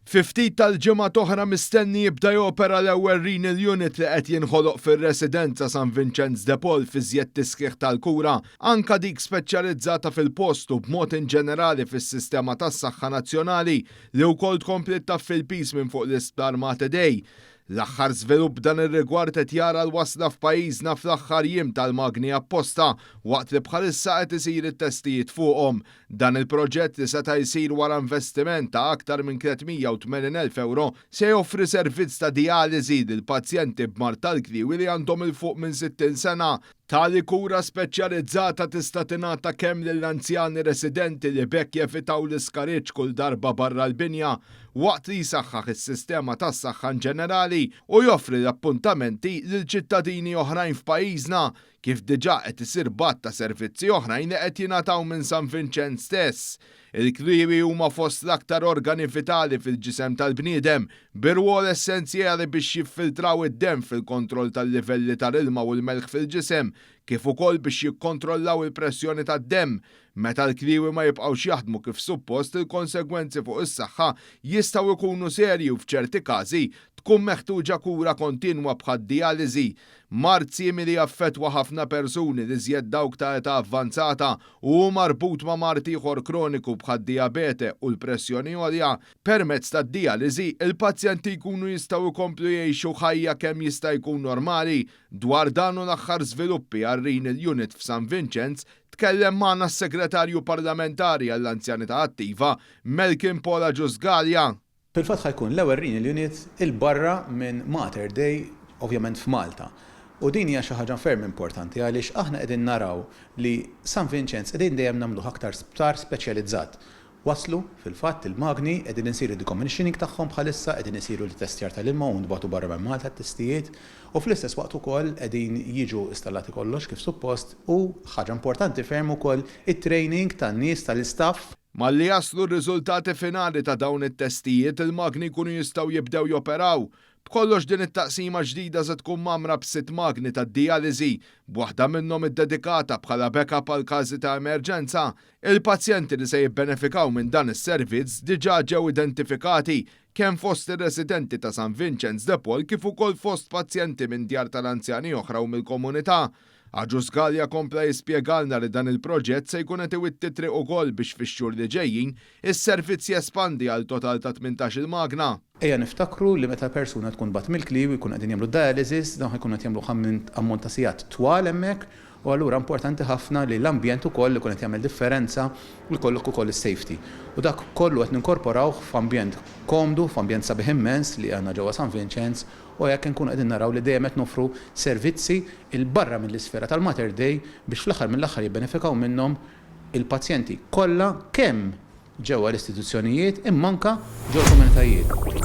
Fi ftit tal-ġimgħat oħra mistenni jibda jopera l-ewwel renal unit li qed jinħoloq fir-residenza San Vinċenz de Paul f'iżjed tisħiħ tal-kura, anka dik speċjalizzata fil-post u b'mod inġenerali fis-sistema tas-saħħa nazzjonali li wkoll tkompli ttaffi l-piż minn fuq l-Isptar Mater Dei. L-aħħar żvilupp f'dan ir-rigward qed jara l-wasla f'pajjiżna fl-aħħar jiem tal-magni apposta waqt li bħalissa qed isir it-testijiet fuqhom. Dan il-proġett li seta' jsir wara investiment ta' aktar minn 380,000 ewro se joffri servizz ta' dijaliżi lil pazjenti b'mard tal-kliewi li għandhom 'il fuq minn 60 sena. Tali kura speċjalizzata tista' tingħata kemm lill-anzjani residenti li b'hekk jevitaw l-iskariġġ kull darba barra l-binja, waqt li jsaħħaħ is-sistema tas-saħħa inġenerali u joffri l-appuntamenti lil ċittadini oħrajn f'pajjiżna, kif diġà qed isir b'għadd ta' servizzi oħrajn li qed jingħataw minn San Vinċenz stess. Il-kliewi huma fost l-aktar organi vitali fil-ġisem tal-bniedem, bi rwol essenzjali biex jiffiltraw id-demm fil-kontroll tal-livelli tal-ilma u l-melħ fil-ġisem, kif ukoll biex jikkontrollaw il-pressjoni tad-demm. Meta l-kliewi ma jibqgħux jaħdmu kif suppost, il-konsegwenzi fuq is-saħħa jistgħu jkunu serji u f'ċerti każi tkun meħtuġa kura kontinwa bħad-dijaliżi. Mard simili jaffettwa ħafna persuni, l-iżjed dawk ta' età avvanzata, u hu marbut ma' mard ieħor kroniku bħad-dijabete u l-pressjoni għolja. Permezz tad-dijaliżi, il-pazjenti jkunu jistgħu jkomplu jgħixu ħajja kemm jista' jkun normali. Dwar dan u l-aħħar żviluppi għar-Renal Unit f'San Vinċenz, tkellem magħna s-Segretarju Parlamentari għall-Anzjanità Attiva, Malcolm Paul Agius Galea. Fil-fatt ħa jkun l-ewwel renal unit 'il barra minn Mater Dei ovvjament f'Malta. U din hija xi ħaġa ferm importanti għaliex aħna qegħdin naraw li San Vinċenz qegħdin dejjem nagħmluh aktar sptar speċjalizzat. Waslu, fil-fatt, il-magni, qegħdin isiru d-decommissioning tagħhom bħalissa, qegħdin isiru l-ittestjar tal-ilma u ntbagħtu barra minn Malta t-testijiet u fl-istess waqt ukoll qegħdin jiġu installati kollox kif suppost u ħaġa importanti ferm ukoll it-training tan-nies tal-istaff. Malli jaslu r-riżultati finali ta' dawn it-testijiet, il-magni jkunu jistgħu jibdew joperaw. B'kollox din it-taqsima ġdida se tkun mgħammra b'sitt magni tad-dijaliżi, b'waħda minnhom iddedikata bħala backup għal każi ta' emerġenza. Il-pazjenti li se jibbenefikaw minn dan is-servizz diġà ġew identifikati, kemm fost ir-residenti ta' San Vinċenz de Paul kif ukoll fost pazjenti minn djar tal-anzjani oħra u mill-komunità. Agius Galea kompla jispjegalna li dan il-proġett se jkun qed iwitti t-triq ukoll biex fix-xhur li ġejjin is-servizz jespandi għal total ta' 18-il magna. Ejja niftakru li meta persuna tkun bagħat mill-kliewi jkunu qegħdin jagħmlu dialysis, dawn ħa jkunu qed jagħmlu ammont ta' sigħat twal hemmhekk u allura importanti ħafna li l-ambjent ukoll ikun qed jagħmel differenza u jkollok ukoll is-safety. U dak kollu qed ninkorporawh f'ambjent komdu, f'ambjent sabiħ immens li għandna ġewwa San Vinċenz u hekk inkunu qegħdin naraw li dejjem qed noffru servizzi 'l barra mill-isfera tal-Mater Dei biex fl-aħħar mill-aħħar jibbenefikaw minnhom il-pazjenti kollha kemm ġewwa l-istituzzjonijiet imma anke ġol-komunitajiet.